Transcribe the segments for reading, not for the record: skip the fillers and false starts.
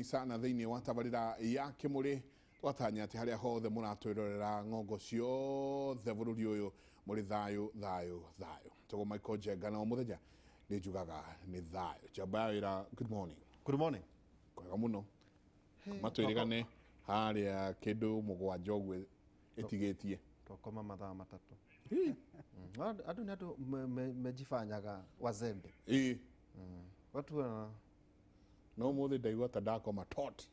Karibuni sana thĩinĩ wa tabarĩra ya Kĩmũrĩ. Twatanya atĩ harĩa hothe mũratwĩrorera ng'ongo ciothe bũrũri ũyũ mũrĩ thayũ thayũ thayũ. Tũgwo Michael Njenga na o mũthenya nĩ njugaga nĩ thayũ. Njamba ya wĩra, good morning. Good morning. Kwega mũno. Matwĩrĩgane harĩa kĩndũ 7 ũguo ĩtigĩtie. Twakoma mathaa 3. Andũ nĩ andũ mejifanyaga wazembe. Ĩĩ. Watu wana No mũthĩ ndaigua ta ndakoma tot.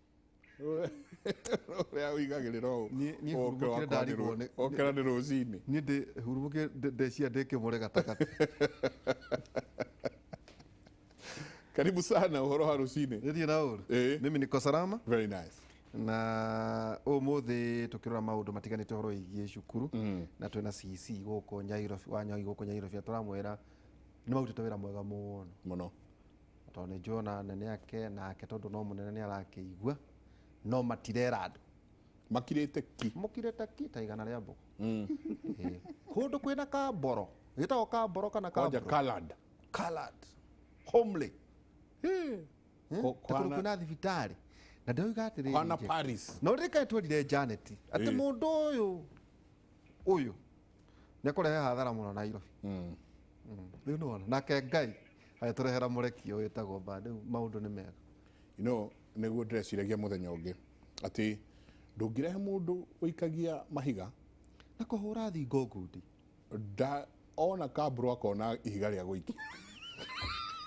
Ũrĩa ũigagĩrĩra ũũ. Niĩ hurumũkire ndarigwo nĩ- Okera nĩ rũcinĩ. Niĩ ndĩ hurumũkire ndecia ndĩ kĩmũrĩ gatagatĩ. Karibu sana ũhoro wa rũcinĩ. Nĩthiĩ na ũru. Ĩĩ. Mimi niko salama. Very nice. Na ũmũthĩ tũkĩrora maũndũ matiganĩte ũhoro wĩgiĩ cukuru na twĩna CC gũkũ Nyairobi, wa Nyoi gũkũ Nyairobi, tũramwĩra nĩ marutĩte wĩra mwega mũno. Mũno. Tondũ nĩ njũĩ nene ake nake tondũ no mũnene nĩ arakĩigua no matirera andũ. Makirĩte ki. Mũkirĩte ki ta igana rĩa mbũkũ. Ĩĩ. Kũndũ kwĩna kamboro. Gĩtagwo kamboro kana Kwanja kamboro? colored. Colored. Homely. Ĩĩ. Ta kũndũ kwĩna thibitarĩ. Na ndĩroiga atĩrĩrĩ, Kwana Jeff. Paris. No rĩrĩa twerire Janet atĩ mũndũ ũyũ ũyũ nĩ ekũrehe hathara mũno Nairobi. Rĩu nĩwona nake Ngai agĩtũrehera mũrekio wĩtagwo Mbadi. Rĩu maũndũ nĩ mega. You know, nĩguo ndĩreciragia mũthenya ũngĩ atĩ ndũngĩrehe mũndũ ũikagia mahiga na kũhũra thingo ngundi. Nda ona kambũro akona ihiga rĩa gũikia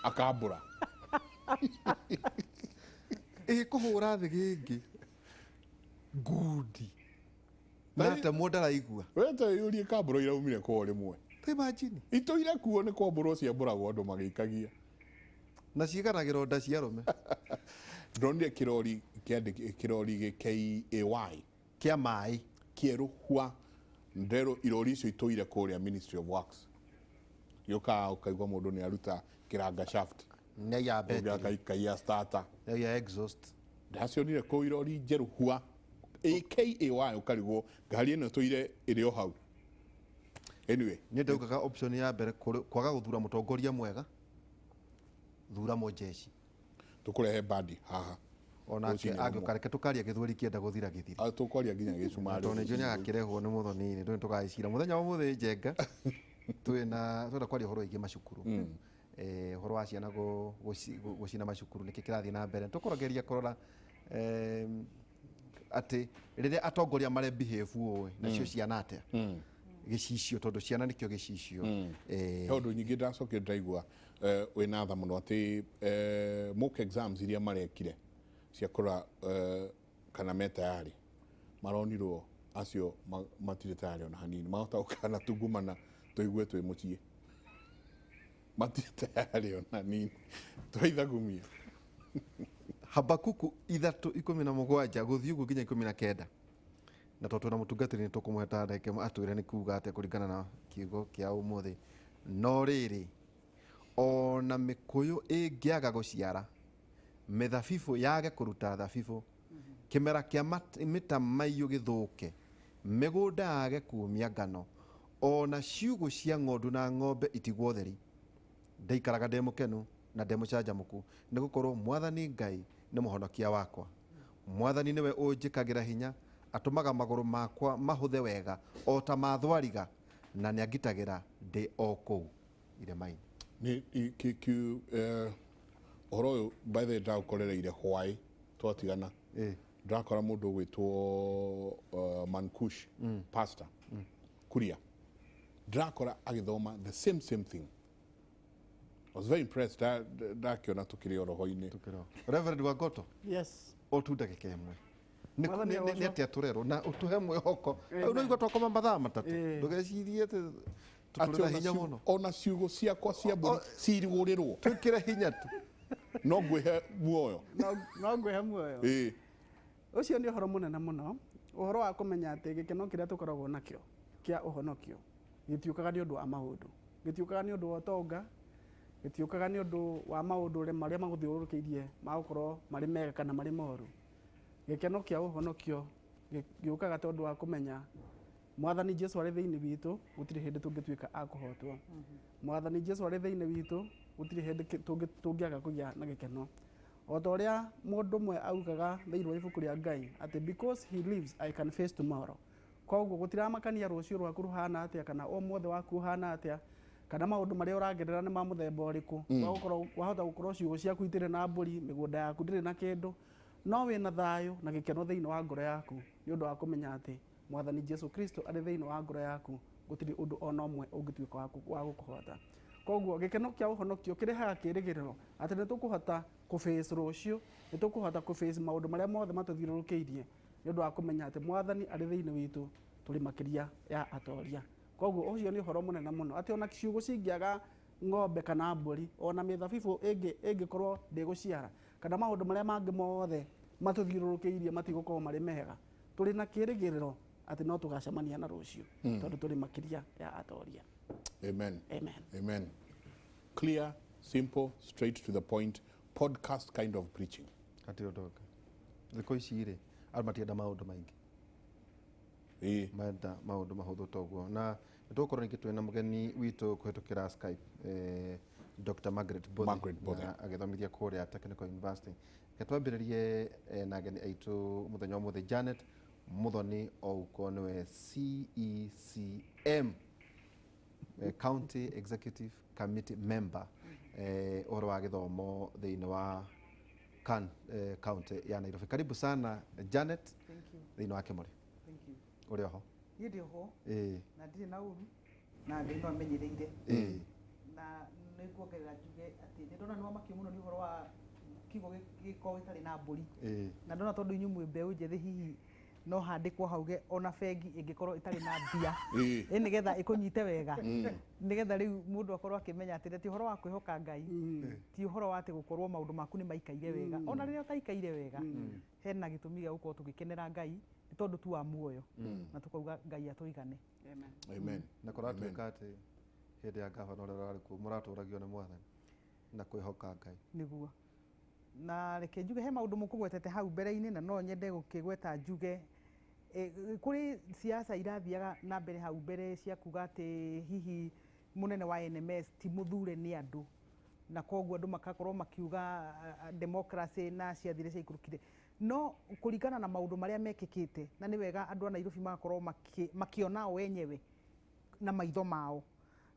akambũra. Ĩ kũhũra thĩ gĩngĩ ngundi na atemwo ndaraigua. We ta yũrie kambũro iraumire kwa rĩmwe. Ta imagine. Itũire kuo nĩ kwambũrwo ciambũragwo andũ magĩikagia. Na ciiganagĩra nda cia arũme. Ndonire kĩrori kĩandĩki kĩrori gĩ KAY kĩa maĩ kĩerũ hua. Nderwo irori icio itũire kũrĩa Ministry of Works. Gĩũkaga ũkaigua mũndũ nĩ aruta kĩranga shaft. Nĩ ya Ũngĩ battery. akaikaia starter. Nĩ ya exhaust. Ndacionire kũu irori njerũ hua. AKAY ũkarigwo ngari ĩno ĩtũire ĩrĩ o hau. Anyway. Niĩ ndaugaga option ya mbere kwaga gũthura mũtongoria mwega, thura mũjeshi. Tũkũrehe Mbadi haha. Onake Rũcinĩ angĩũka reke tũkaria gĩthweri kĩenda gũthira gĩthire. Tũkwaria nginya gĩcumarĩ. Tondũ nĩ njũĩ nĩagakĩrehwo nĩ mũthoni-inĩ, ndũĩ tũgagĩcira. Mũthenya wa ũmũthĩ Njenga, twĩna twenda kwaria ũhoro wĩgiĩ macukuru. Ũhoro wa ciana gũcina macukuru, nĩkĩ kĩrathiĩ na mbere. Tũkũgeria kũrora atĩ rĩrĩa atongoria mare behave ũũ, nacio ciana atĩa? Gĩcicio, tondũ ciana nĩkĩo gĩcicio. Tondũ nyingĩ ndacokire ndaigua wĩna tha mũno atĩ mock exams iria marekire cia kũrora kana me tayari, maronirwo acio matirĩ tayari ona hanini, mahota gũkana tungumana tũigue twĩ mũciĩ, matirĩ tayari ona hanini, tũraithagumia. Habakuku 3:17 gũthiĩ ũguo nginya 19. Na tondũ twĩna mũtungatĩri nĩ tũkũmũhe ta ndagĩka ĩmwe atwĩre nĩ kuga atĩa kũringana na kiugo kĩa ũmũthĩ. No rĩrĩ, ona mĩkũyũ ĩngĩaga gũciara, mĩthabibũ yage kũruta thabibũ, kĩmera kĩa mĩtamaiyũ gĩthũke, mĩgũnda yage kumia ngano, ona ciugũ cia ng'ondu na ng'ombe itigwo theri, ndaikaraga ndĩ mũkenu na ndĩ mũcanjamũku, nĩ gũkorwo Mwathani Ngai nĩ mũhonokia wakwa. Mwathani nĩwe ũnjĩkagĩra hinya, atũmaga magũrũ makwa mahũthe wega o ta ma thwariga, na nĩangitagĩra ndĩ o kũu irĩma-inĩ. Nĩ ũhoro ũyũ by the way ndaũkorereire hwaĩ twatigana. Ndakora mũndũ ũgwĩtwo Mankush pastor Kuria, ndakora agĩthoma the same thing. I was very impressed. Ndakiona tukiri o roho-inĩ. Reverend Wangoto. Yes. O tu ndagĩka ĩmwe. Mwathani Nĩ agocwo. atĩa tũrerwo na ũtũhe mwĩhoko. Rĩu no igua twakoma mathaa 3. Ndũgecirie atĩ tũtũrĩ na hinya mũno. Ona ciugo ciakwa cia mbũri cirigũrĩrwo. Twĩkĩre hinya tu. No ngwĩhe muoyo. No ngwĩhe muoyo. Ũcio nĩ ũhoro mũnene mũno, ũhoro wa kũmenya atĩ gĩkeno kĩrĩa tũkoragwo nakĩo kĩa ũhonokio gĩtiũkaga nĩ ũndũ wa maũndũ, gĩtiũkaga nĩ ũndũ wa ũtonga, gĩtiũkaga nĩ ũndũ wa maũndũ marĩa magũthiũrũrũkĩirie magũkorwo marĩ mega kana marĩ moru. Gĩkeno kĩa ũhonokio gĩũkaga tondũ wa kũmenya Mwathani Jesu arĩ thĩinĩ witũ, gũtirĩ hĩndĩ tũngĩtuĩka a kũhotwo. Mwathani Jesu arĩ thĩinĩ witũ, gũtirĩ hĩndĩ tũngĩaga kũgĩa na gĩkeno. O ta ũrĩa mũndũ ũmwe augaga thĩinĩ wa ibuku rĩa Ngai atĩ because he lives I can face tomorrow. Koguo gũtiramakania rũciũ rwaku rũhana atĩa kana ũmũthĩ waku ũhana atĩa kana maũndũ marĩa ũragerera nĩ ma mũthemba ũrĩkũ. Wahota gũkorwo ciugũ ciaku itirĩ na mbũri, mĩgũnda yaku ndĩrĩ na kĩndũ, no wĩna thayũ na gĩkeno thĩinĩ wa ngoro yaku nĩ ũndũ wa kũmenya atĩ Mwathani Jesu Kristo arĩ thĩinĩ wa ngoro yaku, gũtirĩ ũndũ ona ũmwe ũngĩtuĩka wa gũkũhota. Koguo gĩkeno kĩa ũhonokio kĩrehaga kĩrĩgĩrĩro atĩ nĩ tũkũhota kũ-face rũciũ, nĩ tũkũhota kũ-face maũndũ marĩa mothe matũthiũrũrũkĩirie nĩ ũndũ wa kũmenya atĩ Mwathani arĩ thĩinĩ witũ, tũrĩ makĩria ya atoria. Koguo ũcio nĩ ũhoro mũnene mũno atĩ ona ciugũ cingĩaga ng'ombe kana mbũri, ona mĩthabibũ ĩngĩkorwo ndĩgũciara, kana maũndũ marĩa mangĩ mothe matũthiũrũrũkĩirie matigũkorwo marĩ mega, tũrĩ na kĩrĩgĩrĩro atĩ no tũgacemania na rũciũ tondũ tũrĩ makĩria ya atoria. Amen. Amen. Amen. Clear, simple, straight to the point, podcast kind of preaching. Hatirĩ ũndũ ũngĩ. Thikũ ici rĩ, andũ matienda maũndũ maingĩ. Menda maũndũ mahũthũ toguo. Na nĩ tũgũkorwo ningĩ twĩna mũgeni witũ kũhĩtũkĩra Skype, Dr. Margaret Bothe, Margaret Bothe. na agĩthomithia kũrĩa Technical University. Reke twambĩrĩrie na ageni aitũ mũthenya wa ũmũthĩ. Janet Muthoni Ouko nĩwe CECM, County Executive Committee Member, ũhoro wa gĩthomo thĩinĩ wa county ya Nairobi. Karibu sana Janet. Thank you. Thĩinĩ wa Kĩmũrĩ. Thank you. Ũrĩ oho? Niĩ ndĩ oho. Na ndirĩ na ũru na Ngai no amenyereire. Na nĩ nguongerera njuge atĩ nĩ ndona nĩ wamakio mũno nĩ ũhoro wa kiugo gĩkorwo gĩtarĩ na mbũri. Na ndona tondũ inyuĩ mwĩ mbeũ njĩthĩ hihi no handĩkwo hauge ona bengi ĩngĩkorwo ĩtarĩ na mbia. Ĩ nĩgetha ĩkũnyite wega. Nĩgetha rĩu mũndũ akorwo akĩmenya atĩ ti ũhoro wa kwĩhoka Ngai, ti ũhoro wa atĩ gũkorwo maũndũ maku nĩ maikaire wega. Ona rĩrĩa ũtaikaire wega, hena gĩtũmi gĩa gũkorwo tũgĩkenera Ngai nĩ tondũ tu wa muoyo. Na tũkauga Ngai atũigane. Amen. Amen. Na kũratuĩka atĩ hĩndĩ ya gavana ũrĩa ũrarĩ kuo mũratũragio nĩ Mwathani na kwĩhoka Ngai. Nĩguo. Na reke njuge he maũndũ mũkũgwetete hau mbere-inĩ na no nyende gũkĩgweta njuge kũrĩ siasa irathiaga na mbere hau mbere cia kuga atĩ hihi mũnene wa NMS ti mũthure nĩ andũ na koguo andũ makakorwo makiuga democracy na ciathire ciaikũrũkire. No kũringana na maũndũ marĩa mekĩkĩte na nĩ wega andũ a Nairobi magakorwo makĩona o enyewe na maitho mao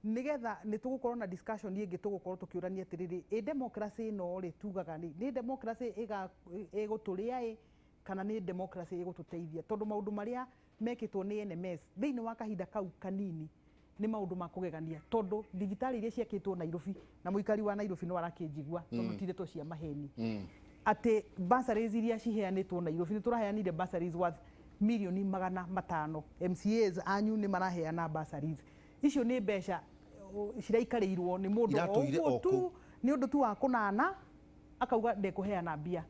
nigetha nĩ tũgũkorwo na discussion ĩngĩ tũgũkorwo tũkĩũrania atĩrĩrĩ, ĩ democracy ĩno rĩ tugaga nĩ democracy ĩgũtũrĩa ĩ kana nĩ democracy ĩgũtũteithia, tondũ maũndũ marĩa mekĩtwo nĩ NMS thĩinĩ wa kahinda kau kanini nĩ maũndũ ma kũgegania, tondũ thibitarĩ iria ciakĩtwo Nairobi na mũikari wa Nairobi no arakĩnjigua tondũ ti ndeto cia maheni atĩ bursaries iria ciheanĩtwo Nairobi nĩ tũraheanire bursaries worth mirioni 500. MCAs anyu nĩ maraheana bursaries icio nĩ mbeca ciraikarĩirwo nĩ mũndũ o Iratũire ũguo o tu, kũu. nĩ ũndũ tu wa kũnana akauga ndekũheana mbia,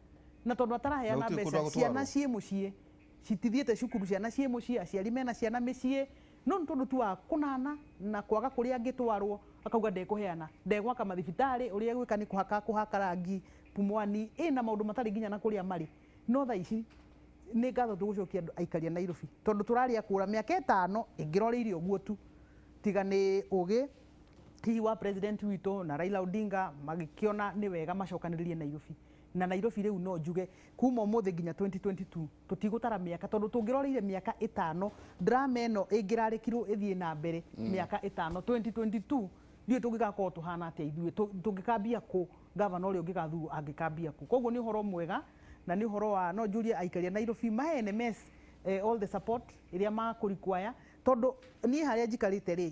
na tondũ ataraheana Na gũtirĩ mbeca, kũndũ ciana agũtwarwo. ciĩ mũciĩ citithiĩte cukuru, ciana ciĩ mũciĩ, aciari mena ciana mĩciĩ, no nĩ tondũ tu wa kũnana na kwaga kũrĩa angĩtwarwo akauga ndekũheana, ndegwaka mathibitarĩ, ũrĩa egwĩka nĩ kũhaka rangi Pumwani, ĩna maũndũ matarĩ nginya na kũrĩa marĩ. No thaa ici nĩ ngatho tũgũcokia andũ aikari a Nairobi tondũ tũrarĩa kũra mĩaka 5 ĩngĩroreire ũguo tu, tiga nĩ ũgĩ hihi wa president witũ na Raila Odinga magĩkĩona nĩ wega macokanĩrĩrie Nairobi. Na Nairobi rĩu no njuge kuma ũmũthĩ nginya 2022 tũtigũtara mĩaka, tondũ tũngĩroreire mĩaka 5 drama ĩno ĩngĩrarĩkirwo ĩthiĩ na mbere mĩaka 5 2022 ndiũĩ tũngĩgakorwo tũhana atĩa ithuĩ, tũngĩkambia kũ, gavana ũrĩa ũngĩgathurwo angĩkambia kũ. Koguo nĩ ũhoro mwega na nĩ ũhoro wa no njurie aikari a Nairobi mahe NMS all the support ĩrĩa makũrequire, tondũ niĩ harĩa njikarĩte rĩ,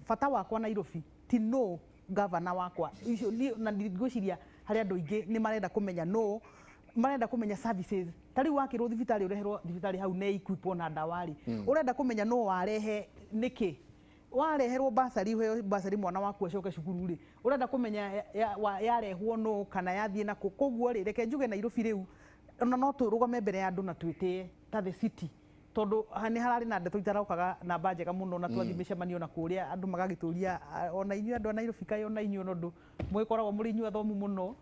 bata wakwa Nairobi ti no gavana wakwa icio niĩ, na ngwĩciria harĩ andũ aingĩ nĩ marenda kũmenya no marenda kũmenya services. Ta rĩu wakĩrwo thibitarĩ ũreherwo thibitarĩ hau nĩ equipwo na ndawa rĩ, ũrenda kũmenya no warehe nĩkĩ wareherwo basari, ũheo basari mwana waku acoke cukuru rĩ, ũrenda kũmenya yarehwo no kana yathiĩ na kũ. Koguo rĩ, reke njuge Nairobi rĩu ona no tũrũgame mbere ya andũ na twĩtĩe ta the city, tondũ nĩ hararĩ na ndeto itarokaga namba njega mũno, na twathiĩ mĩcemanio na kũrĩa andũ magagĩtũria, ona inyuĩ andũ a Nairobi kaĩ ona inyuĩ ona ũndũ mũgĩkoragwo mũrĩ inyuĩ athomu mũno,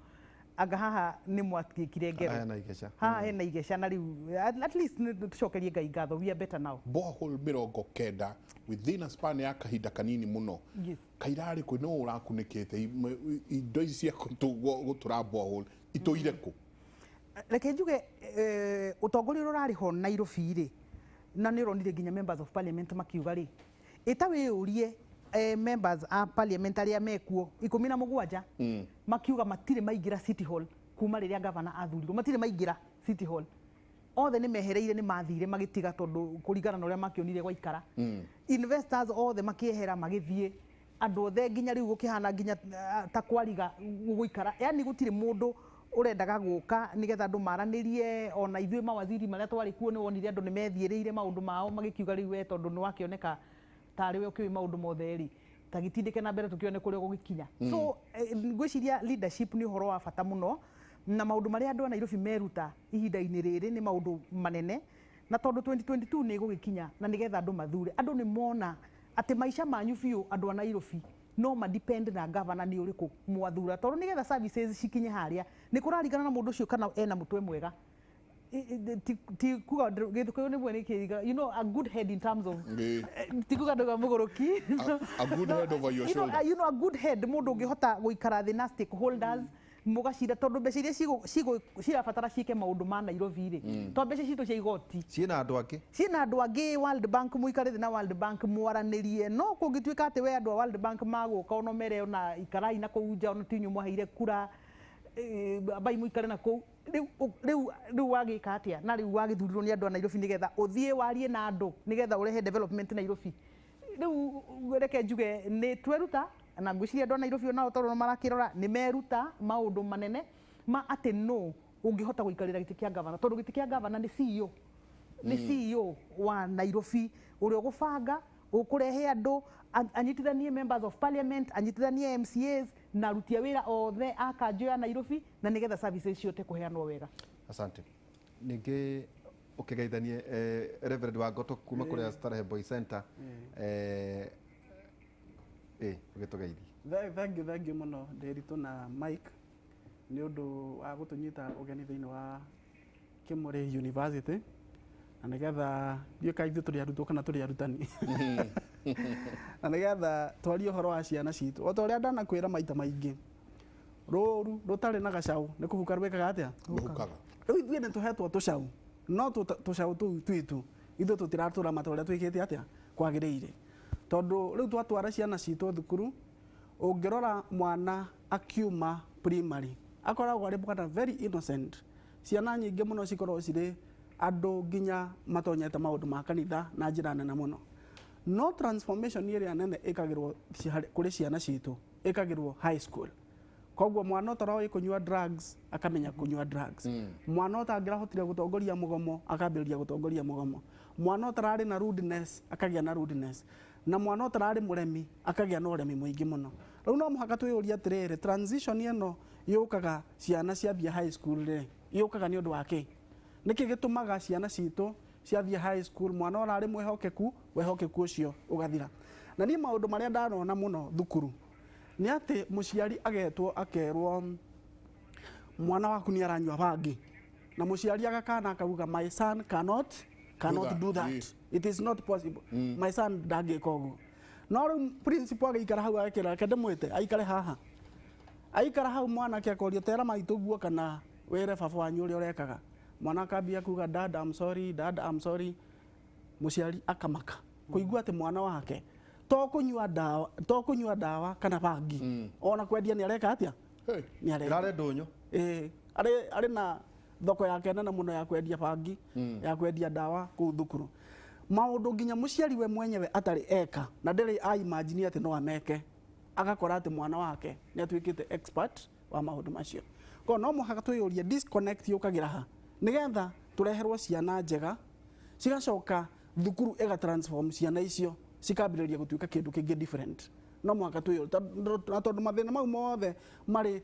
anga haha nĩ mwatuĩkire ngero. Haha hena igeca. Haha hena igeca, na rĩu at least nĩ tũcokerie Ngai ngatho, we are better now. Borehole 90 within a span ya kahinda kanini mũno. Kairarĩ kwĩ no ũrakunĩkĩte indo ici cia gũtũra borehole itũire kũ? Reke njuge ũtongoria ũrĩa ũrarĩ ho Nairobi rĩ, na nĩ ũronire nginya members of parliament makiuga rĩ, ĩta wĩyũrie, members a parliament arĩa mekuo 17 makiuga matirĩ maingĩra City Hall kuma rĩrĩa governor athurirwo, matirĩ maingĩra City Hall othe nĩ mehereire, nĩ mathire magĩtiga tondũ kũringana na ũrĩa makĩonire gwaikara. Investors othe makĩehera magĩthiĩ, andũ othe nginya rĩu gũkĩhana nginya ta kwariga gũgũikara, yani gũtirĩ mũndũ ũrendaga gũka nĩgetha andũ maranĩrie. Ona ithuĩ mawaziri marĩa twarĩ kuo, nĩ wonire andũ nĩ methiĩrĩire maũndũ mao, magĩkiuga rĩu we tondũ nĩ wakĩoneka tarĩ we ũkĩũĩ maũndũ mothe rĩ, ta gĩtindĩke na mbere tũkĩone kũrĩa ũgũgĩkinya. So ngwĩciria leadership nĩ ũhoro wa bata mũno, na maũndũ marĩa andũ a Nairobi meruta ihinda-inĩ rĩrĩ nĩ maũndũ manene, na tondũ 2022 nĩ ĩgũgĩkinya na nĩgetha andũ mathure, andũ nĩ mona atĩ maica manyu biũ, andũ a Nairobi, no ma depend na governor nĩ ũrĩkũ mwathura, tondũ nĩgetha services cikinye harĩa nĩ kũraringana na mũndũ ũcio kana ena mũtwe mwega. Ti kuga Gĩkũyũ nĩmwe nĩ kĩriga, a good head in terms of ti kuga ndauga mũgũrũki. A good head over your shoulder. A good head, mũndũ ũngĩhota gũikara thĩ na stakeholders mũgacira, tondũ mbeca iria cirabatara ciĩke maũndũ ma Nairobi rĩ, to mbeca citũ cia igoti. Ciĩna andũ angĩ. Ciĩna andũ angĩ, World Bank, mũikare thĩ na World Bank mwaranĩrie. No kũngĩtuĩka atĩ we andũ a World Bank magũka ono mere ona ikarai na kũu nja, ona tinyu mwaheire kura, ambai mũikare na kũu rĩu wagĩka atĩa? Na rĩu wagĩthurirwo nĩ andũ a Nairobi nĩgetha ũthiĩ warie na andũ nĩgetha ũrehe development Nairobi. Rĩu reke njuge nĩ tweruta, na ngwĩciria andũ a Nairobi onao tondũ marakĩrora nĩ meruta maũndũ manene ma atĩ no ũngĩhota gũikarĩra gĩtĩ kĩa gavana, tondũ gĩtĩ kĩa gavana nĩ CEO, nĩ CEO wa Nairobi ũrĩa ũgũbanga, ũkũrehe andũ, anyitithanie members of parliament, anyitithanie MCAs na aruti a wĩra othe a kanjũ ya Nairobi, na nĩgetha services cihote kũheanwo wega. Asante. Ningĩ ũkĩgeithanie Reverend Wangoto kuma kũrĩa Starehe Boy Center, ũgĩtũgeithie. Thank you, thank you mũno Ndĩritũ na Mike nĩ ũndũ wa gũtũnyita ũgeni thĩinĩ wa Kĩmũrĩ University, na nĩgetha ndiũĩ kana ithuĩ tũrĩ arutwo kana tũrĩ arutani, na nĩgetha twarie ũhoro wa ciana citũ. O ta ũrĩa ndanakwĩra maita maingĩ, rũru rũtarĩ na gacaũ nĩ kũhuka rwĩkaga atĩa? Rũhukaga. Rĩu ithuĩ nĩ tũhetwo tũcaũ, no tũcaũ tũu twitũ ithuĩ tũtiratũramata ũrĩa twĩkĩte atĩa kwagĩrĩire, tondũ rĩu twatwara ciana citũ thukuru, ũngĩrora mwana akiuma primary akoragwo arĩ mwana very innocent. Ciana nyingĩ mũno cikoragwo cirĩ andũ nginya matonyete maũndũ ma kanitha na njĩra nene mũno, no transformation ĩrĩa nene ĩkagĩrwo kũrĩ ciana citũ ĩkagĩrwo high school. Koguo mwana ũtaroĩ kũnyua drugs akamenya kũnyua drugs, mwana ũtangĩrahotire gũtongoria mũgomo akambĩrĩria gũtongoria mũgomo, mwana ũtararĩ na rudeness akagĩa na rudeness, na mwana ũtararĩ mũremi akagĩa na ũremi mũingĩ mũno. Rĩu no mũhaka twĩyũrie atĩrĩrĩ, transition ĩno yũkaga ciana ciathiĩ high school rĩ, yũkaga nĩ ũndũ wa kĩ? Nĩkĩ gĩtũmaga ciana citũ ciathiĩ high school mwana ũrarĩ mwĩhokeku, wĩhokeku ũcio ũgathira? Na niĩ maũndũ marĩa ndanona mũno thukuru nĩ atĩ mũciari agetwo akerwo mwana waku nĩ aranyua bangi, na mũciari agakana akauga, "My son cannot do that." It is not possible, my son ndangĩka ũguo. No rĩu principal agĩikara hau agekĩra, reke ndĩmwĩte aikare haha. Aikara hau, mwanake akorio, "Tera maitũ guo kana wĩre baba wanyu ũrĩa ũrekaga." Mwana akambia kuga, "Dad, I'm sorry. Dad, I'm sorry." Mũciari akamaka kũigua atĩ mwana wake to kũnyua ndawa kana bangi, ona kwendia nĩ areka atĩa? Hey. Nĩ arendia. Ĩrarĩ ndũnyũ. Ĩĩ, arĩ na thoko yake nene mũno ya kwendia bangi, ya kwendia ndawa kũu thukuru, maũndũ nginya mũciari we mwenyewe atarĩ eka na ndĩrĩ a imagine atĩ no ameke, agakora atĩ mwana wake nĩ atuĩkĩte expert wa maũndũ macio. Koguo no mũhaka twĩyũrie disconnect yũkagĩra ha, nĩgetha tũreherwo ciana njega, cigacoka thukuru ĩga transform ciana icio cikambĩrĩria gũtuĩka kĩndũ kĩngĩ different. No mũhaka twĩyũrie, na tondũ mathĩna mau mothe marĩ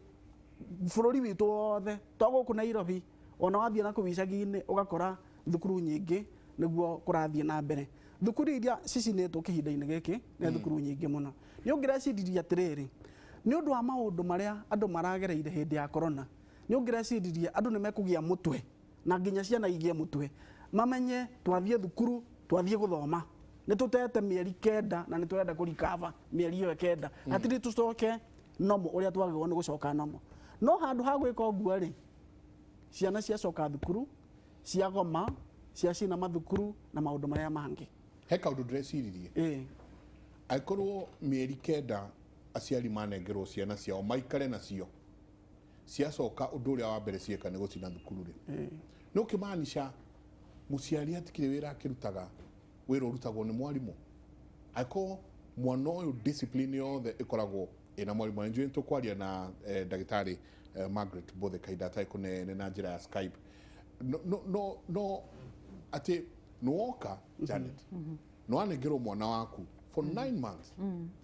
bũrũri witũ wothe, to gũkũ Nairobi, ona wathiĩ na kũu icagi-inĩ ũgakora thukuru nyingĩ nĩguo kũrathiĩ na mbere. Thukuru iria cicinĩtwo kĩhinda-inĩ gĩkĩ nĩ thukuru nyingĩ mũno. Nĩ ũngĩreciririe atĩrĩrĩ, nĩ ũndũ wa maũndũ marĩa andũ maragereire hĩndĩ ya corona, nĩ ũngĩreciririe andũ nĩ mekũgĩa mũtwe na nginya ciana igĩe mũtwe, mamenye twathiĩ thukuru twathiĩ gũthoma, nĩ tũtete mĩeri 9 na nĩ tũrenda kũrikava mĩeri ĩyo 9, hatirĩ tũcoke nomo ũrĩa twagĩrĩirwo nĩ gũcoka nomo. No handũ ha gwĩka ũguo rĩ, Ciana ciacoka thukuru, ciagoma, ciacina mathukuru na maũndũ marĩa mangĩ. He kaũndũ ndĩreciririe. Angĩkorwo mĩeri 9 aciari manengerwo ciana ciao maikare nacio, ciacoka ũndũ ũrĩa wa mbere cieka nĩ gũcina thukuru rĩ, nĩ ũkĩmaanisha mũciari hatikĩrĩ wĩra akĩrutaga, wĩra ũrutagwo nĩ mwarimũ. Angĩkorwo mwana ũyũ discipline yothe ĩkoragwo ĩna mwarimũ. Na nĩnjũĩ nĩtũkwaria na ndagĩtarĩ Margaret Mbothe kahinda gatarĩ kũnene na njĩra ya Skype. No, no, no, no atĩ nĩwoka Janet, nĩwanengerwo mwana waku for 9 months,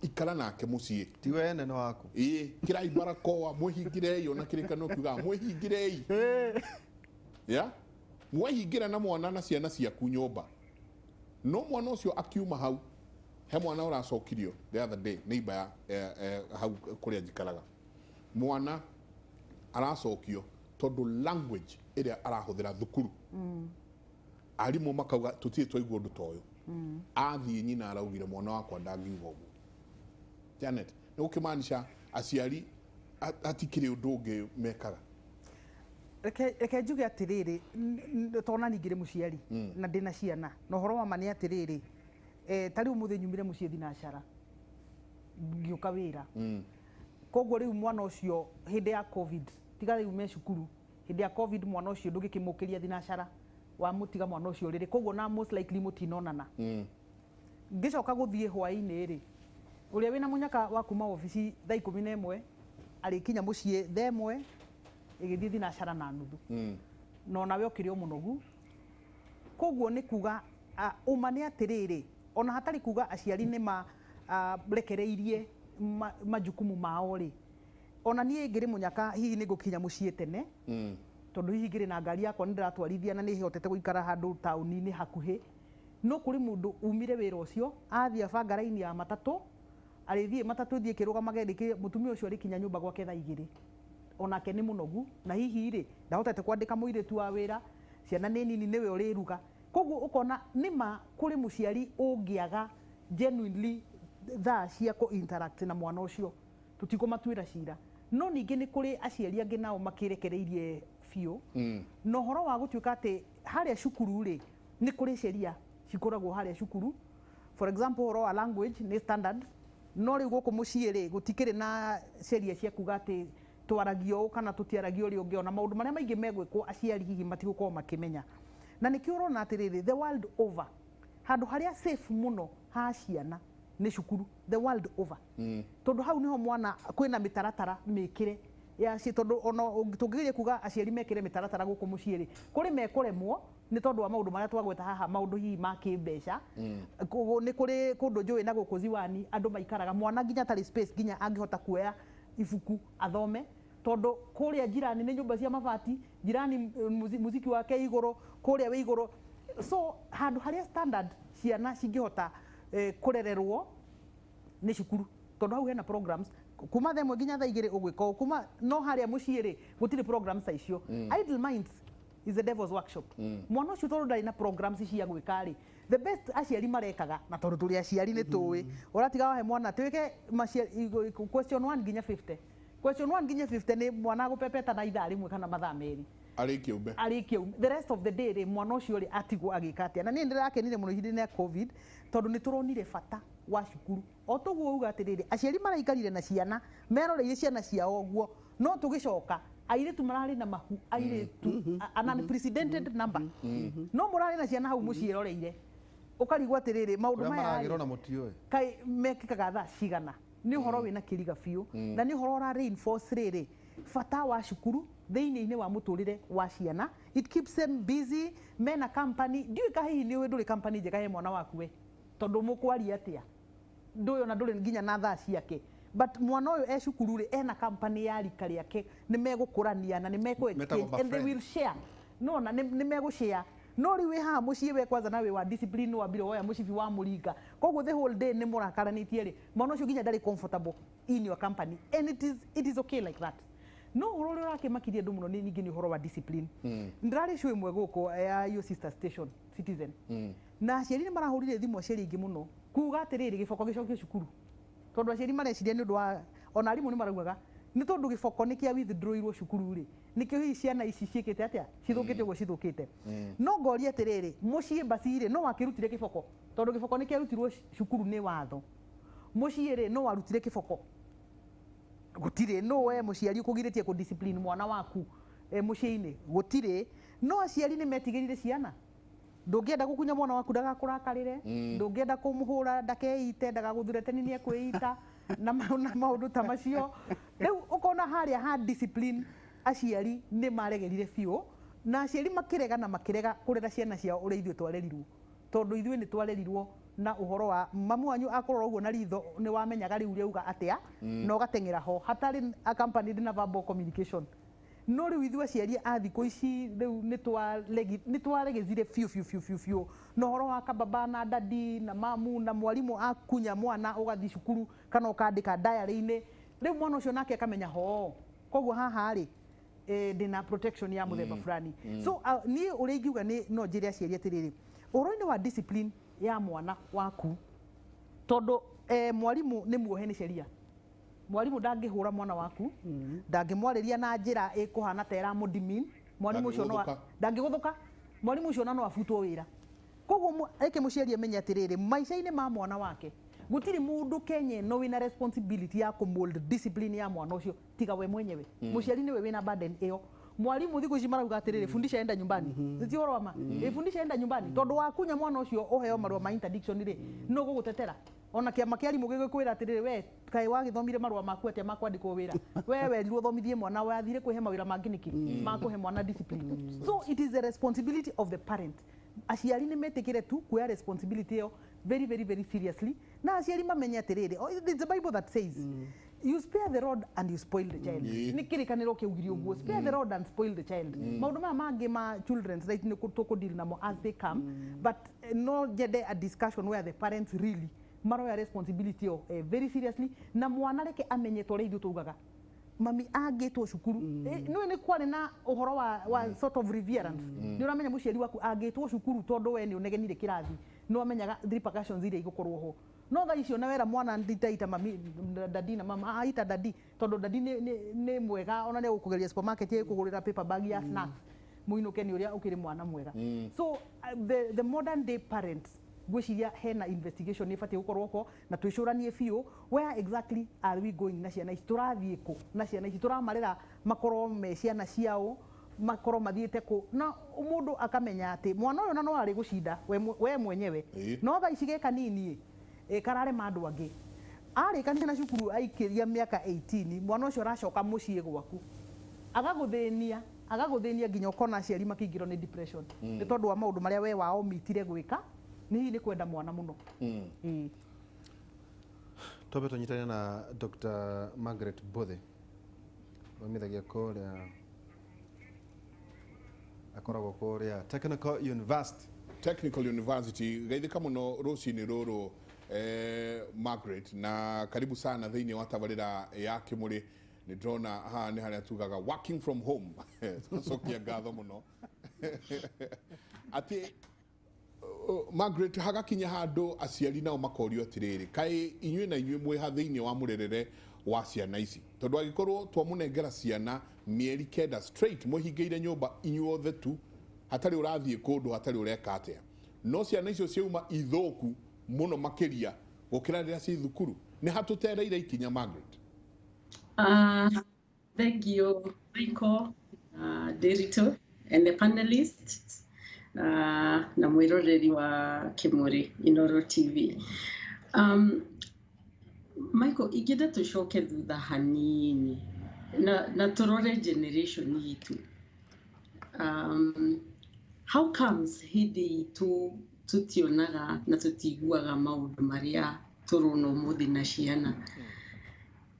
ikara nake mũciĩ. Ti wene nĩ waku. Ĩĩ, kĩrai barakoa, mwĩhingĩrei, ona kĩrĩkanĩro kiugaga mwĩhingĩrei ya mwehingĩra na mwana na ciana ciaku nyũmba. No mwana ũcio akiuma hau, he mwana ũracokirio the other day, neighbor ya hau kũrĩa njikaraga, mwana aracokio tondũ language ĩrĩa arahũthĩra thukuru, arimũ makauga tũtirĩ twaigua ũndũ ta ũyũ. Athiĩ nyina araugire mwana wakwa ndangiuga ũguo. Janet, nĩ gũkĩmaanisha aciari hatikĩrĩ ũndũ ũngĩ mekaga. Reke njuge atĩrĩrĩ, tondũ ningĩ ndĩ mũciari na ndĩna ciana, na ũhoro wa ma nĩ atĩrĩrĩ, ta rĩu mũthĩ nyumire mũciĩ thinacara ngĩũka wĩra. Koguo rĩu mwana ũcio hĩndĩ ya COVID, tiga rĩu me cukuru, hĩndĩ ya COVID mwana ũcio ndũngĩkĩmũkĩria thinacara wamũtiga mwana ũcio rĩrĩ, koguo na most likely mũtinonana. Ngĩcoka gũthiĩ hwaĩ-inĩ rĩ, ũrĩa wĩna mũnyaka wa kuma obici thaa 11 arĩkinya mũciĩ thaa 1 ĩgĩthiĩ thinacara na nuthu, na onawe ũkĩrĩ o mũnogu. Koguo nĩ kuga ũma nĩ atĩrĩrĩ, ona hatarĩ kuga aciari nĩ ma rekereirie majukumu mao rĩ, ona niĩ ngĩrĩ mũnyaka hihi nĩ ngũkinya mũciĩ tene, tondũ hihi ngĩrĩ na ngari yakwa nĩ ndĩratwarithia na nĩ hotete gũikara handũ taũni-inĩ hakuhĩ. No kũrĩ mũndũ umire wĩra ũcio athiĩ abanga raini ya matatũ, arĩthiĩ matatũ ĩthiĩ ĩkĩrũgamage rĩngĩ, mũtumia ũcio arĩkinya nyũmba gwake thaa 2, onake nĩ mũnogu, na hihi rĩ ndahotete kwandĩka mũirĩtu wa wĩra, ciana nĩ nini, nĩwe ũrĩruga. Koguo ũkona nĩma kũrĩ mũciari ũngĩaga genuinely thaa cia kũ interact na mwana ũcio, tũtikũmatuĩra cira. No ningĩ nĩ kũrĩ aciari angĩ nao makĩrekereirie biũ. Na ũhoro wa gũtuĩka atĩ harĩa cukuru rĩ, nĩ kũrĩ sheria cikoragwo harĩa cukuru, for example ũhoro wa language nĩ standard, no rĩu gũkũ mũciĩ rĩ gũtikĩrĩ na sheria cia kuga atĩ twaragio ũũ kana tũtiaragio ũrĩa ũngĩ. Ona maũndũ marĩa maingĩ megwĩkwo aciari hihi matigũkorwo makĩmenya. Na nĩkĩo ũrona atĩrĩrĩ, the world over, handũ harĩa safe mũno ha ciana nĩ cukuru, the world over, tondũ hau niho mwana kwĩna mĩtaratara mĩkĩre ya tondũ ona tũngĩgeria kuga aciari mekĩre mĩtaratara gũkũ mũciĩ rĩ, kũrĩ mekũremwo nĩ tondũ wa maũndũ marĩa twagweta haha, maũndũ hihi ma kĩmbeca. Nĩ kũrĩ kũndũ njũĩ na gũkũ ziwani andũ maikaraga mwana nginya atarĩ space nginya angĩhota kuoya ibuku athome, tondũ kũrĩa jirani nĩ nyũmba cia mabati, jirani muziki wake igũrũ, kũrĩa wĩ igũrũ. So handũ harĩa standard ciana cingĩhota kũrererwo nĩ cukuru, tondũ hau hena programs kuma thaa 1 nginya thaa 2 ũgwĩka ũũ kuma. No harĩa mũciĩ rĩ gũtirĩ programs ta icio. Idle minds is the devil's workshop. Mwana ũcio tondũ ndarĩ na programs cia gwĩka rĩ, the best aciari marekaga, na tondũ tũrĩ aciari nĩ tũĩ, ũratiga wahe mwana twĩke question 1 nginya 50, question 1 nginya 50 nĩ mwana agũpepeta na ithaa 1 kana mathaa 2. Arĩkie umbe. Arĩkie. The rest of the day rĩ, mwana ũcio rĩ atigwo agĩka atĩa? Na niĩ ndĩrakenire mũno ihinda-inĩ rĩa COVID, tondũ nĩ tũronire bata wa cukuru. O toguo uga atĩrĩrĩ, aciari maraikarire na ciana meroreire ciana ciao ũguo, no tũgĩcoka airĩtu mararĩ na mahu, airĩtu an unprecedented number, no mũrarĩ na ciana hau mũciĩ roreire, ũkarigwo atĩrĩrĩ, maũndũ Kũrĩa maya rĩ, maragĩrwo na mũtiũĩ. Kaĩ mekĩkaga thaa cigana? Nĩ ũhoro wĩna kĩriga biũ, na nĩ ũhoro ũra reinforce rĩrĩ bata wa cukuru thĩinĩ-inĩ wa mũtũrĩre wa ciana. It keeps them busy, mena company. Ndiũĩ ka hihi nĩ ũĩ ndũrĩ company njega he mwana waku we, tondũ mũkwaria atĩa ndũĩ ona ndũrĩ nginya na thaa ciake. But mwana ũyũ e cukuru rĩ, ena company ya rika rĩake, nĩ megũkũrania na nĩ mekũ Metagwo exchange and they will share. No na nĩ megũshare. No rĩu wĩ haha mũciĩ, we kwanza na wĩ wa discipline, wambire woya mũcibi wa mũringa, koguo the whole day nĩ mũrakaranĩtie rĩ, mwana ũcio nginya ndarĩ comfortable in your company, and it is okay like that. No ũhoro ũrĩa ũrakĩmakirie andũ mũno nĩ ningĩ nĩ ũhoro wa discipline. Ndĩrarĩ show ĩmwe gũkũ ya your sister station Citizen, na aciari nĩ marahũrire thimũ, aciari aingĩ mũno, kuga atĩrĩrĩ, gĩboko gĩcokio cukuru, tondũ aciari mareciria nĩ ũndũ wa ona arimũ nĩ maraugaga nĩ tondũ gĩboko nĩ kĩa withdrawirwo cukuru rĩ, Nĩkĩo hihi ciana ici ciĩkĩte atĩa, cithũkĩte ũguo cithũkĩte. No ngoria atĩrĩrĩ, mũciĩ basi-rĩ, no wakĩrutire kĩboko? Tondũ kĩboko nĩ kĩarutirwo cukuru nĩ watho. Mũciĩ rĩ, no warutire kĩboko? Gũtirĩ. No we mũciari ũkũgirĩtie kũ discipline mwana waku mũciĩ-inĩ? Gũtirĩ. No aciari nĩ metigĩrire ciana. Ndũngĩenda gũkunya mwana waku ndagakũrakarĩre, ndũngĩenda kũmũhũra ndakeite, ndagagũthureteni nĩ ekwĩita na maũndũ ta macio. Rĩu ũkona harĩa ha discipline aciari nĩ maregerire biũ, na aciari makĩrega na makĩrega kũrera ciana ciao ũrĩa ithuĩ twarerirwo, tondũ ithuĩ nĩ twarerirwo na ũhoro wa mamu wanyu akũrora ũguo na ritho nĩ wamenyaga rĩu rĩauga atĩa, na ũgateng'era ho hatarĩ accompanied na verbal communication. No rĩu ithuĩ aciari a thikũ ici rĩu nĩ twaregezire biũ biũ biũ biũ biũ na ũhoro wa kababa na dadi na mamu na mwarimũ akunya mwana ũgathiĩ cukuru kana ũkandĩka diary-inĩ. Rĩu mwana ũcio nake akamenya ho koguo haha rĩ, ndĩna protection ya mũthemba fulani. So niĩ ũrĩa ingiuga nĩ no njĩre aciari atĩrĩrĩ, ũhoro-inĩ wa discipline ya mwana waku, tondũ mwarimũ nĩ muohe nĩ sheria. Mwarimũ ndangĩhũra mwana waku, ndangĩmwarĩria na njĩra ĩkũhana ta ĩramũdimin mwarimũ ũcio. No ndangĩgũthũka. Mwarimũ ũcio ona no abutwo wĩra. Koguo reke mũciari amenye atĩrĩrĩ, maica-inĩ ma mwana wake gũtirĩ mũndũ Kenya ĩno wĩna responsibility ya kũmold discipline ya mwana ũcio tiga we mwenyewe. Mũciari nĩwe wĩna burden ĩyo. Mwarimũ thikũ ici marauga atĩrĩrĩ, "Fundisha, enda nyumbani." Ti ũhoro wa ma? Ĩ, "Fundisha, enda nyumbani," tondũ wakunya mwana ũcio ũheo marũa ma interdiction rĩ, no gũgũtetera ona kĩama kĩa arimũ gĩgĩkwĩra atĩrĩrĩ, "We kaĩ wagĩthomire marũa maku atĩa ma kwandĩkwo wĩra? We werirwo ũthomithie mwana, wathire kwĩhe mawĩra mangĩ nĩkĩ ma kũhe mwana discipline?" So it is the responsibility of the parent. Aciari nĩ metĩkĩre tu kuoya responsibility ĩyo very, very, very seriously, na aciari mamenye atĩrĩrĩ, oh, it's the Bible that says you spare the rod and you spoil the child. Nĩ kĩrĩkanĩro kĩaugire ũguo, "Spare the rod and spoil the child." Maũndũ maya mangĩ ma children's right nĩ tũkũdeal namo as they come, but no nyende a discussion where the parents really maroya responsibility ĩyo very seriously, na mwana reke amenye ta ũrĩa ithuĩ tugaga mami angĩtwo cukuru. Nĩũĩ nĩ kwarĩ na ũhoro wa sort of reverence. Nĩ ũramenya mũciari waku angĩtwo cukuru tondũ we nĩ ũnegenire kĩrathi, nĩ wamenyaga repercussions iria igũkorwo ho. No thaa icio na wera mwana nditaita mami, dadi na mama, ita dadi tondũ dadi nĩ mwega, ona nĩ egũkũgeria supermarket, ĩkũgũrĩra paper bag ya snacks mũinũke nĩ ũrĩa ũkĩrĩ mwana mwega. So the modern day parents, ngwĩciria hena investigation ĩbatiĩ gũkorwo ho na twĩcũranie biũ where exactly are we going na ciana ici, tũrathiĩ kũ na ciana ici, tũramarera makorwo me ciana ciao, makorwo mathiĩte kũ, na mũndũ akamenya atĩ mwana ũyũ na no arĩ gũcinda we mwenyewe. No thaa ici ge kanini ĩ kararema andũ angĩ. Arĩkania na cukuru aikĩria mĩaka 18, mwana ũcio aracoka mũciĩ gwaku agagũthĩnia, agagũthĩnia nginya ũkona aciari makĩingĩrwo nĩ depression nĩ tondũ wa maũndũ marĩa we wao mitire gwĩka nĩ hihi nĩ kwenda mwana mũno. Ĩĩ. Twambe tũnyitane na Dr. Margaret Bothe, thomithagia kũrĩa, akoragwo kũrĩa Technical University. Technical University. Geithĩka mũno rũcinĩ rũrũ, Margaret, na karibu sana thĩinĩ wa tabarĩra ya Kĩmũrĩ. Nĩ ndĩrona haha nĩ harĩa tugaga working from home. Tũcokia ngatho mũno atĩ Margaret, hagakinya handũ aciari nao makorio atĩrĩrĩ, kaĩ inyuĩ na inyuĩ mwĩha thĩinĩ wa mũrerere wa ciana ici? Tondũ angĩkorwo twamũnengera ciana mĩeri 9 straight mwĩhingĩire nyũmba inyuothe tu, hatarĩ ũrathiĩ kũndũ, hatarĩ ũreka atĩa, no ciana icio ciauma ithũku mũno makĩria gũkĩra rĩrĩa ciĩ thukuru, nĩ hatũtereire ikinya, Margaret? Thank you, Michael, Derito, and the panelists, na mwiroreri wa Kimuri Inoro TV. Michael, ingĩenda tũcoke thutha hanini na tũrore generation itũ. How comes hĩndĩ itũ tũtionaga na tũtiguaga maũndũ marĩa tũrona ũmũthĩ na ciana?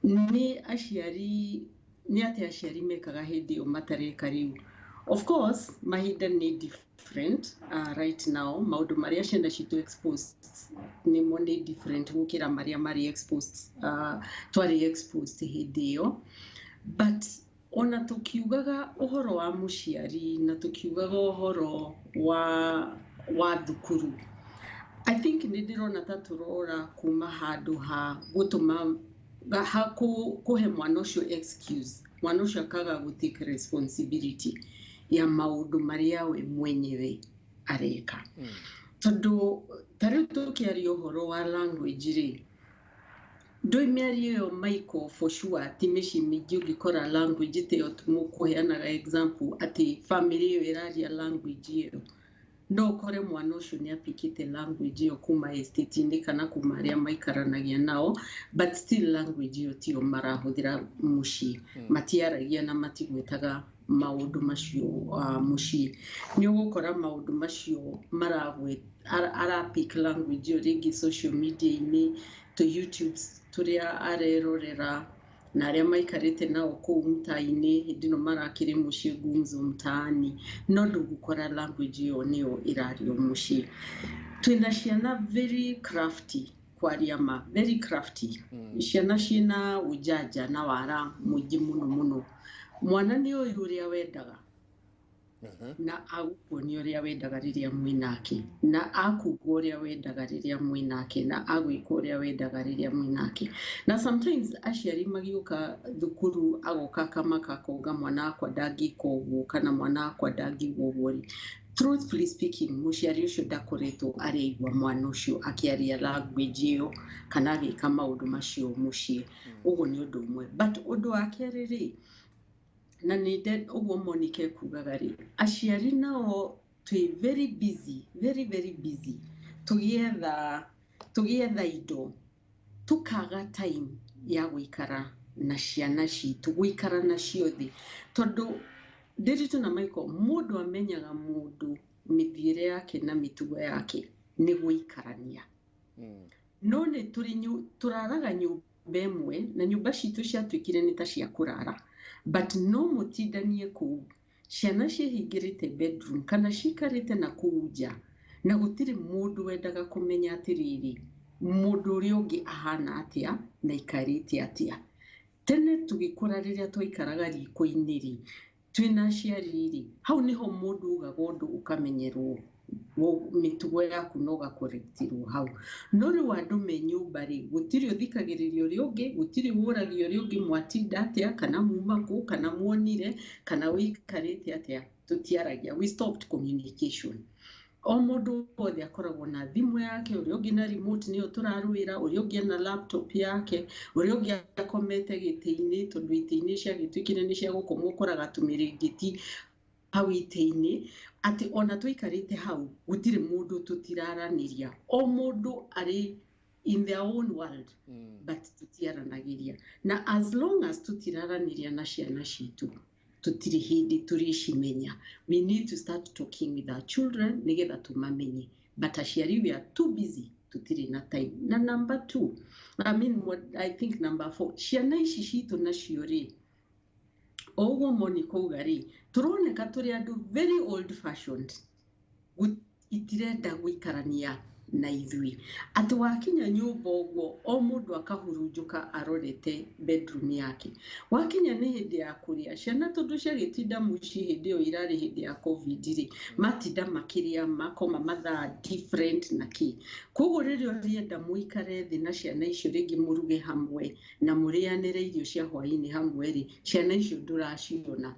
Nĩ aciari, nĩ atĩ aciari mekaga hĩndĩ ĩyo matareka rĩu? Of course mahinda nĩ different right now. Maũndũ marĩa ciana citũ exposed nĩmo nĩ different gũkĩra marĩa marĩ exposed, twarĩ exposed hĩndĩ ĩyo. But ona tũkiugaga ũhoro wa mũciari na tũkiugaga ũhoro wa thukuru, I think nĩ ndĩrona ta tũrora kuma handũ ha gũtũma ha kũhe mwana ũcio excuse. Mwana ũcio akaga gũ take responsibility ya maũndũ marĩa we mwenyewe areka. Tondũ ta rĩu tũkĩaria ũhoro wa language rĩ, ndũĩ mĩario ĩyo Michael, for sure ti mĩciĩ mĩingĩ ũngĩkora language ta ĩyo mũkũheanaga example atĩ family ĩyo ĩraria language ĩyo. No ũkore mwana ũcio nĩ apikĩte language ĩyo kuma estate-inĩ kana kuma arĩa maikaranagia nao, but still language ĩyo tiyo marahũthĩra mũciĩ. Matiaragia na matigwetaga maũndũ macio mũciĩ. Nĩ ũgũkora maũndũ macio arapick language ĩyo rĩngĩ social media-inĩ, tũ YouTubes tũrĩa arerorera na arĩa maikarĩte nao kũu mtaa-inĩ hĩndĩ ĩno marakĩrĩ mũciĩ gumzo mtaani, no ndũgũkora language ĩyo nĩyo ĩrario mũciĩ. Twĩna ciana very crafty, kwaria ma, very crafty. Ciana ciĩna ũjanja na wara mũingĩ mũno mũno. Mwana nĩ ũĩ ũrĩa wendaga na agũkuonia ũrĩa wendaga rĩrĩa mwĩ nake, na akuga ũrĩa wendaga rĩrĩa mwĩ nake, na agwĩka ũrĩa wendaga rĩrĩa mwĩ nake. Na sometimes aciari magĩũka thukuru agoka akamaka akoga mwana wakwa ndangĩka ũguo kana mwana wakwa ndangiuga ũguo rĩ, truthfully speaking, mũciari ũcio ndakoretwo arĩigua mwana ũcio akĩaria language ĩyo kana agĩka maũndũ macio mũciĩ. Ũguo nĩ ũndũ ũmwe. But ũndũ wa kerĩ rĩ, na nĩ ũguo Monica ekugaga rĩ, aciari nao twĩ very busy, very very busy tũgĩetha indo, tũkaga time ya gũikara na ciana citũ, gũikara nacio thĩ. Tondũ Ndiritu na Michael, mũndũ amenyaga mũndũ mĩthiĩre yake na mĩtugo yake nĩ gũikarania. No nĩ tũrĩ tũraraga nyũmba ĩmwe na nyũmba citũ ciatuĩkire nĩ ta cia kũrara, but no mũtindanie kũu ciana ciĩhingĩrĩte bedroom kana cikarĩte na kũu nja, na gũtirĩ mũndũ wendaga kũmenya atĩrĩrĩ, mũndũ ũrĩa ũngĩ ahana atĩa na aikarĩte atĩa. Tene tũgĩkũra rĩrĩa twaikaraga riko-inĩ rĩ, twĩna aciari rĩ, hau nĩho mũndũ ugaga ũndũ ũkamenyerwo mĩtugo yaku na ũgakorektirwo hau. No rĩu andũ me nyũmba rĩ, gũtirĩ ũthikagĩrĩria ũrĩa ũngĩ, gũtirĩ wũragia ũrĩa ũngĩ mwatinda atĩa, kana muma kũ, kana muonire, kana wĩikarĩte atĩa, tũtiaragia. We stopped communication. O mũndũ wothe akoragwo na thimũ yake, ũrĩa ũngĩ na remote nĩyo tũrarũĩra, ũrĩa ũngĩ ena laptop yake, ũrĩa ũngĩ akomete gĩtĩ-inĩ, tondũ itĩ-inĩ ciagĩtuĩkire nĩ cia gũkomwo, ũkoraga tũmĩrĩngĩti hau itĩ-inĩ, atĩ ona tũikarĩte hau gũtirĩ mũndũ tũtiraranĩria. O mũndũ arĩ in their own world, but tũtiaranagĩria. Na as long as tũtiraranĩria na ciana citũ, tũtirĩ hĩndĩ tũrĩcimenya. We need to start talking with our children nĩgetha tũmamenye. But aciari we are too busy, tũtirĩ na time. Na number two, I mean, what I think number four, ciana ici citũ nacio rĩ, o ũguo Monica auga rĩ, tũroneka tũrĩ andũ very old fashioned, itirenda gũikarania na ithuĩ. Atĩ wakinya nyũmba ũguo o mũndũ akahurunjũka arorete bedroom yake. Wakinya nĩ hĩndĩ ya kũrĩa, ciana tondũ ciagĩtinda mũciĩ hĩndĩ ĩyo irarĩ hĩndĩ ya COVID rĩ, matinda makĩrĩa makoma mathaa different na kĩ. Koguo rĩrĩa ũrĩenda mũikare thĩ na ciana icio rĩngĩ mũruge hamwe na mũrĩanĩre irio cia hwaĩ-inĩ hamwe rĩ, ciana icio ndũraciona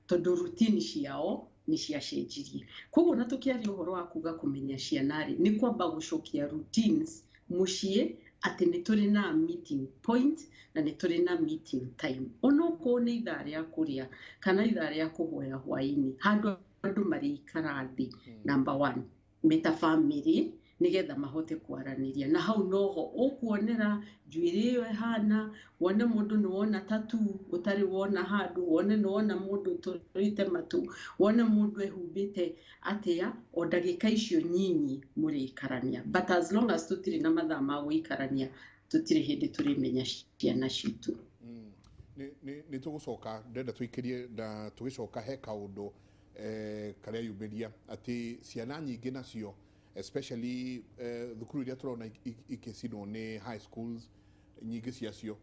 tondũ routine ciao nĩ ciacenjirie. Koguo na tũkĩaria ũhoro wa kuga kũmenya ciana rĩ, nĩ kwamba gũcokia routines mũciĩ, atĩ nĩ tũrĩ na meeting point na nĩ tũrĩ na meeting time. Onokorwo nĩ ithaa rĩa kũrĩa kana ithaa rĩa kũhoya hwaĩ-inĩ, handũ andũ marĩikara thĩ, number one, meta family, nĩgetha mahote kwaranĩria. Na hau noho ũkuonera njuĩrĩ ĩyo ĩhana, wone mũndũ nĩ wona tattoo ũtarĩ wona handũ, wone nĩ wona mũndũ ũtũrĩte matũ, wone mũndũ ehumbĩte atĩa, o ndagĩka icio nyinyi mũrĩikarania. But as long as tũtirĩ na mathaa ma gũikarania, tũtirĩ hĩndĩ tũrĩmenya ciana citũ. Nĩ tũgũcoka, ndĩrenda tũikĩrie na tũgĩcoka he kaũndũ karĩa yumĩria atĩ ciana nyingĩ nacio, especially thukuru iria tũrona ikĩcinwo nĩ high schools nyingĩ ciacio,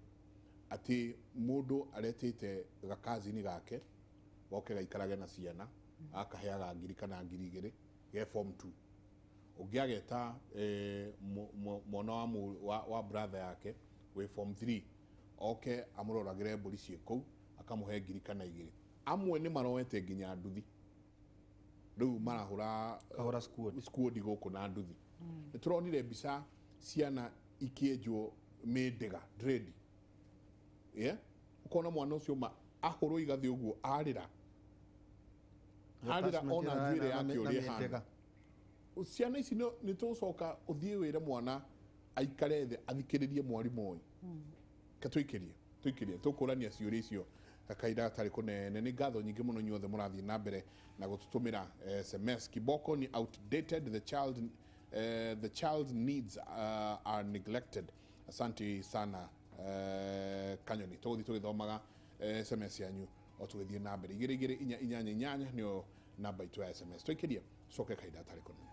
atĩ mũndũ aretĩte gakazini gake goke gaikarage na ciana, akaheaga 1,000 kana 2,000 ge form 2. Ũngĩ ageta mwana wa brother yake wĩ form 3 oke amũroragĩre mbũri ciĩ kũu, Akamũhe ngiri kana igĩrĩ. Amwe nĩ maroete nginya nduthi, rĩu marahũra Kahũra squad. Squad gũkũ na nduthi. Nĩ tũronire mbica ciana ikĩenjwo mĩndĩga dread, yeah? Ũkona mwana ũcio ma ahũrwo igathĩ ũguo, arĩra arĩra ona njuĩrĩ yake ũrĩa ĩhana. Ciana ici nĩ tũgũcoka ũthiĩ wĩre mwana aikare thĩ athikĩrĩrie mwarimũ ũyũ. Ke tũikĩrie, tũikĩrie, tũkũrania ciũria icio kahinda gatarĩ kũnene. Nĩ ngatho nyingĩ mũno inyuothe mũrathiĩ na mbere na gũtũtũmĩra SMS. Kiboko ni outdated, the child's needs are neglected. Asante sana. Kanyoni, tũgũthiĩ tũgĩthomaga SMS yanyu o tũgĩthiĩ na mbere. 22488 nĩyo namba itũ ya SMS. Tũikĩrie, coke kahinda gatarĩ kũnene.